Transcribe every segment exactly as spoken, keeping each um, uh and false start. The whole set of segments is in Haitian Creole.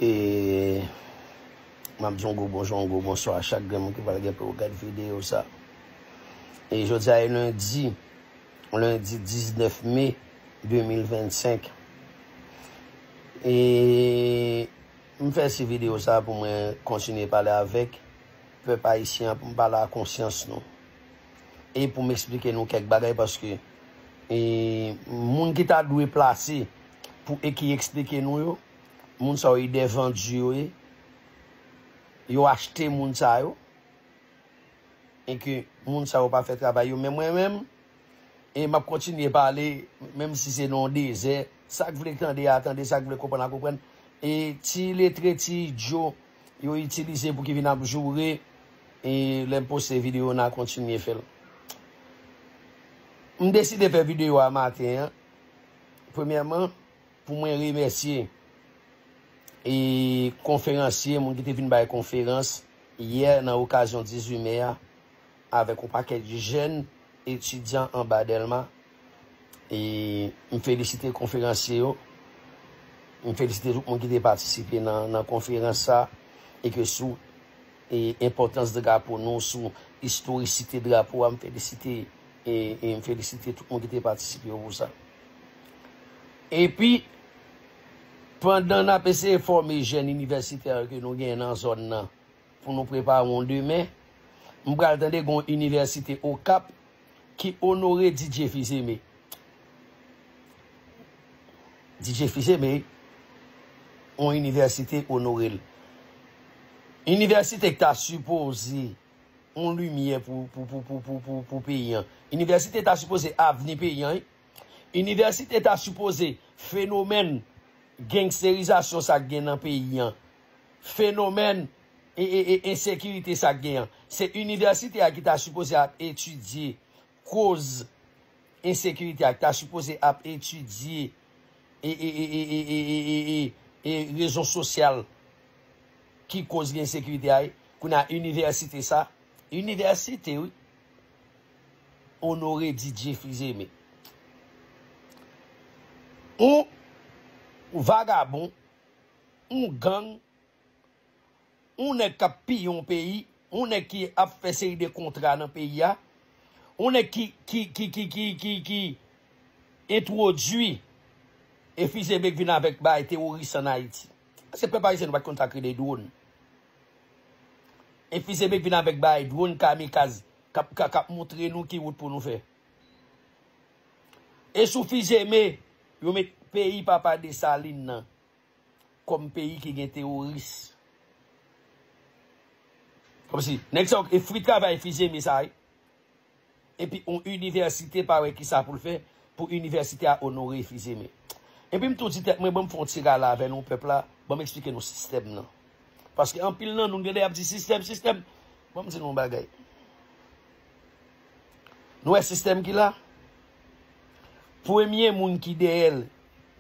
E m ap di yon gwo bonjou, yon gwo bonswa a chak grenn moun ki pral gen pou yo gad videyo sa. E jodi a e lendi, lendi diznèf me de mil vennsenk. E m fè ti videyo sa pou mwen kontinye pale avèk pèp ayisyen an, pou m pale a konsyans nou. E pou m eksplike nou kèk bagay, paske e, moun ki ta dwe plase pou e ki eksplike nou yo, moun sa yo, e dè vandi yo ye. Yo achte moun sa yo. E ke moun sa yo pa fè travay yo. Men mwen menm, e m ap kontinye pale, menm si se nan yon dezè. Sa k vle tande a tande, sa k vle konprann a konprann. E ti iletre, ti idyo, yo itilize pou ki vin ap joure, e lè m poste videyo, n a kontinye fè l. M deside fè videyo a maten an, premyèman, pou mwen remèsye e konferansye, moun ki te vin bay konferans yè nan okazyon dizuit me a, avèk yon pakèt jèn etidyan anba Dèlma. E m felisite konferansye yo. M felisite tout moun ki te patisipe nan, nan konferans sa. E ke sou e enpòtans drapo nou, sou istorisite drapo a, m felisite, e, e m felisite tout moun ki te patisipe yo pou sa. Epi, pandan n ap eseye fòme jèn inivèsitè ke nou genyen nan zòn nan, pou nou prepare yon demen, m pral tande gen yon inivèsite Okap ki onore D J Fils-Aimé. D J Fils-Aimé, yon inivèsite onore l. Inivèsite ki ta sipoze yon limyè pou, pou, pou, pou, pou, pou, pou peyi an. Inivèsite ta sipoze avni peyi an, wi. Inivèsite ta sipoze fenomèn gangsterizasyon sa k gen nan peyi an, fenomèn e, e, e, ensekirite sa k gen an. Se inivèsite a ki ta sipoze ap etidye koz ensekirite a, ki ta sipoze ap etidye e, e, e, e rezon sosyal ki koz gen ensekirite a. Kounye a, inivèsite sa, inivèsite, wi, onore D J Fils-Aimé. Yon vagabon, yon gang, yon nèg k ap piye yon peyi, yon nèg ki ap fè seri de kontra nan peyi a, yon nèg ki, ki, ki, ki, ki, ki, ki entwodui e Fils-Aimé k vin avèk bagay teworis ann Ayiti. Paske pèp ayisyen nou pa t konn sa k rele dwòn. E Fils-Aimé k vin avèk bagay dwòn kamikaz k ap, k ap, k ap montre nou ki wout pou nou fè. E sou Fils-Aimé, yo met peyi papa Desalin nan kòm peyi ki gen teworis. Kòmsi, nèg sa yo, e fwi travay Fils-Aimé sa, wi. Epi yon inivèsite pa wè kisa pou l fè pou inivèsite a onore Fils-Aimé. Epi m tou di tèt mwen, ban m fè yon ti rale avè nou pèp la, ban m eksplike nou sistèm nan. Paske anpil nan nou, gen lè y ap di sistèm, sistèm. Ban m di nou yon bagay. Nou wè sistèm ki la? Premye moun ki dèyè l,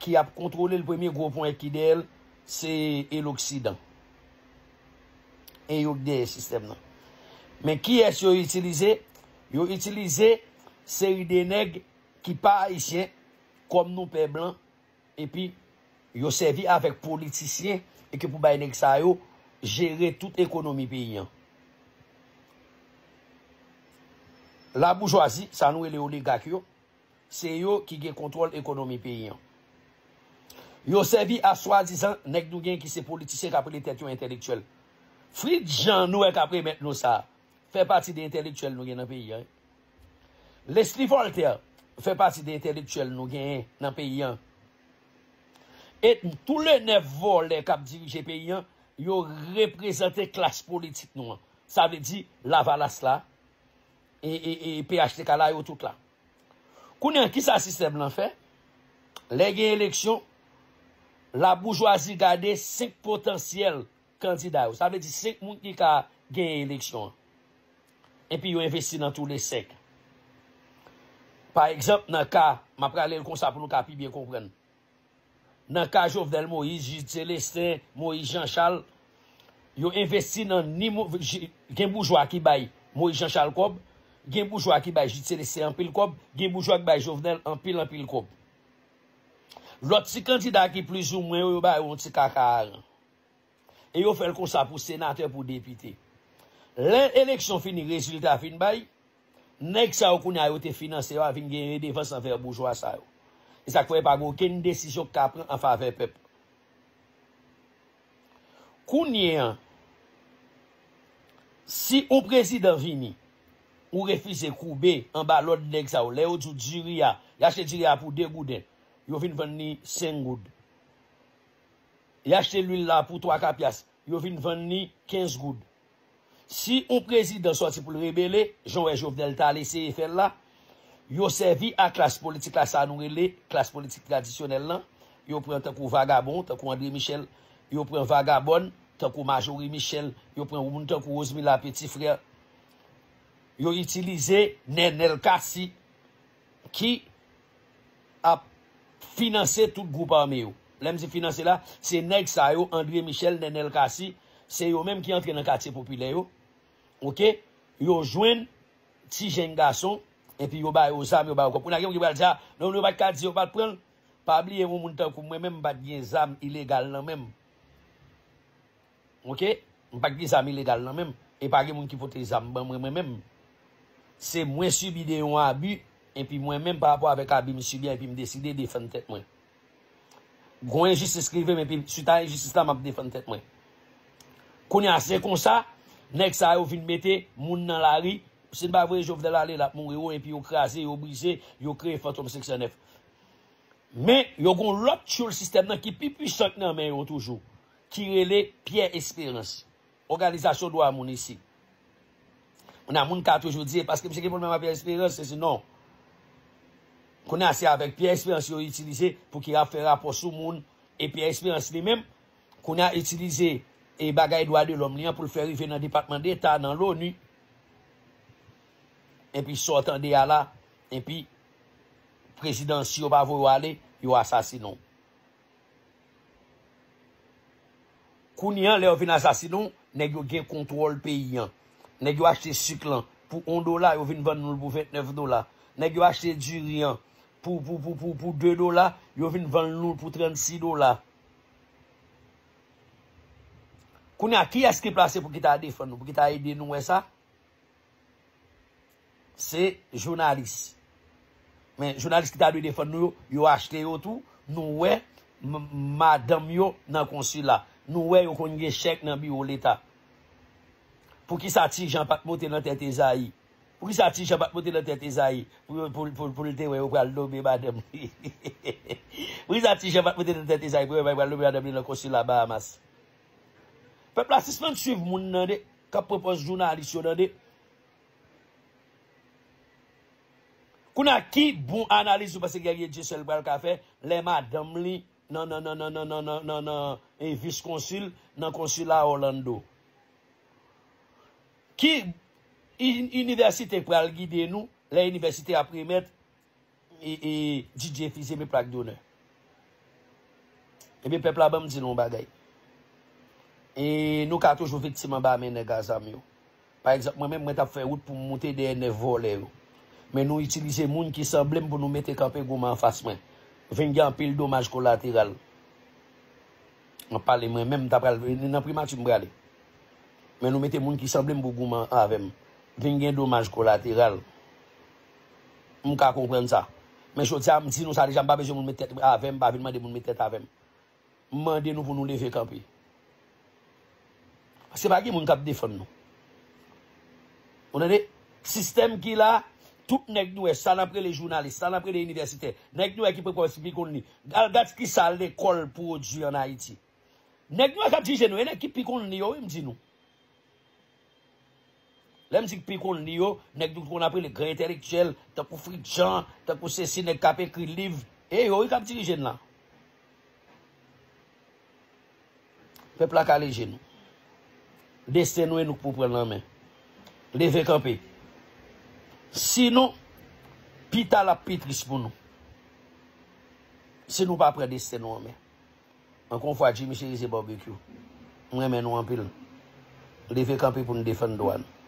ki ap kontwole l, premye gwo ponyèt ki dèyè l, se, e loksidan. E yo k dèyè sistèm nan. Men kiyès yo itilize? Yo itilize seri de nèg ki pa ayisyen, kòm nou pè blan, epi yo sèvi avèk politisyen, e ke pou bay nèg sa yo jere tout ekonomi peyi an. Laboujwazi, sa nou rele oligak yo, se yo ki gen kontwòl ekonomi peyi an. Yo sèvi a swadizan nèg nou gen ki se politisyen k ap rele tèt yo entèlektyèl. Fritz Jean nou wè k ap remèt nou sa, fè pati de entèlektyèl nou gen nan peyi an. Leslie Voltaire fè pati de entèlektyèl nou genyen nan peyi an. E tou le nèf vòlè k ap dirije peyi an, yo reprezante klas politik nou an. Sa vle di Lavalas la, e, e, e P H T K la, yo tout la. Kounye a, kisa sistèm lan fè? Lè gen eleksyon, laboujwazi gade senk potansyèl kandida yo. Sa vle di senk moun ki ka genyen eleksyon an. Epi yo envesti nan tou le senk. Pa egzanp, nan ka, m ap rale l konsa pou nou ka pi byen konprann. Nan ka Jovenel Moïse, Jude Célestin, Moïse Jean Charles, yo envesti nan ni mo-, j-, gen boujwa ki bay Moïse Jean Charles kòb, gen boujwa ki bay Jude Célestin anpil kòb, gen boujwa ki bay Jovenel anpil, anpil kòb. Lòt ti kandida ki plizoumwen yo, yo ba yo yon ti kaka aran. E yo fè l konsa pou senatè, pou depite. Lè eleksyon fini, rezilta fin bay, nèg sa yo kounye a yo te finanse yo a vin gen redevans anvè boujwa sa yo. E sa k fè pa gen okenn desizyon k ka pran an favè pèp. Kounye a, si yon prezidan vini, ou refize koube anba lòd nèg sa yo, lè yo di w diri a, y achte diri a pou de gouden, yo vin vann li senk goud. Y achte lwil la pou twa kapyas, yo vin vann li kenz goud. Si yon prezidan sòti pou l rebele, jan w wè Jovenel t al eseye fè l la, yo sèvi a klas politik la, sa nou rele klas politik tradisyonèl lan, yo pran tankou vagabon, tankou André Michel, yo pran vagabòn, tankou Majorie Michel, yo pran moun tankou Rosemila Petit Frère, yo itilize Nenel Cassy ki ap finanse tout gwoup ame yo. Lè m di finanse la, se nèg sa yo, André Michel, Nenel Cassy, se yo menm ki antre nan katye popilè yo. Oke? Yo jwenn ti jenn gason, epi yo ba yo zam, yo ba yo kòb. Kounye a, gen moun ki pral di, "A, non, yo pa t ka di, yo pa t pran l." Pa bliye, yon moun tankou mwen menm, m pa t gen zam ilegal nan men m. Oke? M pa t gen zam ilegal nan men m. E pa gen moun ki pote zam ban mwen, mwen menm. Se mwen sibi de yon abi, epi mwen menm, pa rapò avèk abi m sibi a, epi m deside defann tèt mwen. Gon enjistis rive m, epi swit a enjistis la, m ap defann tèt mwen. Kounye a, se konsa, nèg sa yo vin mete moun nan lari. Si n pa voye Jovenel ale, l ap mouri, o, epi yo kraze, yo brize, yo kreye Fantom senk san nèf. Men, yo gon lòt tchoul sistèm nan ki pi pwisan k nan men yo toujou, ki rele Pierre Espérance, Òganizasyon Dwa Moun isi. Kounye a, moun ka toujou di, "E paske misye gen pwoblèm ak Pierre Espérance, sesi non." Kounye a, se avèk Pierre Espérance yo itilize pou ki ap fè rapò sou moun, e Pierre Espérance li menm, kounye a, itilize e bagay dwa de lòm li an pou l fè rive nan Depatman Deta, nan l'ONU. Epi sa w tande a la, epi prezidan, si yo pa voye w ale, yo asasinen w. Kounye a, lè yo vin asasinen w, nèg yo gen kontwòl peyi an. Nèg yo achte sik lan pou yon dola, yo vin vann nou l pou ventnèf dola. Nèg yo achte diri an pou, pou, pou, pou, pou de dola, yo vin vann nou l pou trannsis dola. Kounye a, kiyès ki plase pou ki ta defann nou, pou ki ta ede nou wè sa? Se jounalis. Men jounalis ki ta dwe defann nou yo, yo achte yo tou. Nou wè m- madanm yo nan konsila. Nou wè yo konn gen chèk nan biwo Leta. Poukisa Ti Jan pa t monte nan tèt Ezayi? Poukisa Ti Jan pa t monte nan tèt Ezayi pou, pou, pou, pou l te wè yo pral nonmen madanm li? Poukisa Ti Jan pa t monte nan tèt Ezayi pou yo wè yo pral nonmen madanm li nan konsila Bahamas? Pèp la sispann swiv moun nan de, k ap pran pòz jounalis yo nan de. Kounye a, ki bon analiz ou panse Guerrier Dieuseul pral ka fè lè madanm li nan, nan, nan, nan, nan, nan, nan, nan, nan, e, vis konsil nan konsila Orlando? Ki in- inivèsite k pral gide nou lè inivèsite ap remèt e, e, Didier Fils-Aimé plak donè? Ebyen, pèp la, ban m di nou yon bagay. E nou ka toujou viktim anba men nèg a zam yo. Pa egzanp, mwen menm, mwen t ap fè wout pou m moute dèyè nèf vòlè yo. Men nou itilize moun ki sanble m pou nou mete kanpe goumen anfas mwen. Vin gen anpil domaj kolateral. M ap pale mwen menm, m ta pral nan primati m prale. Men nou mete moun ki sanble m pou goumen avè m. Vin gen domaj kolateral. M ka konprann sa. Men jodi a, m di nou sa deja, m pa bezwen moun met tèt avè m, pa vin mande moun met tèt avè m. M mande nou pou nou leve kanpe. Paske pa gen moun k ap defann nou. Ou tande? Sistèm ki la, tout nèg nou wè, sa n ap rele jounalis, sa n ap rele inivèsitè, nèg nou wè ki poko pi konn li. Al gad ki sa lekòl pwodui ann Ayiti. Nèg nou wè k ap dirije nou, e nèg ki pi konn li yo, wi, m di nou. Lè m di k pi konn li yo, nèg nou konn ap rele gran entèlektyèl, tankou Fritz Jean, tankou sesi, nèg k ap ekri liv, e yo, wi, k ap dirije n la. Pèp la, kale je nou. Desten nou, e nou k pou pran l nan men. Leve kanpe. Sinon, pita l ap pi tris pou nou. Si nou pa pran desten nou an men. Ankò yon fwa, Jimmy Chérizier Barbecue, m renmen nou anpil. Leve kanpe pou n defann dwa nou.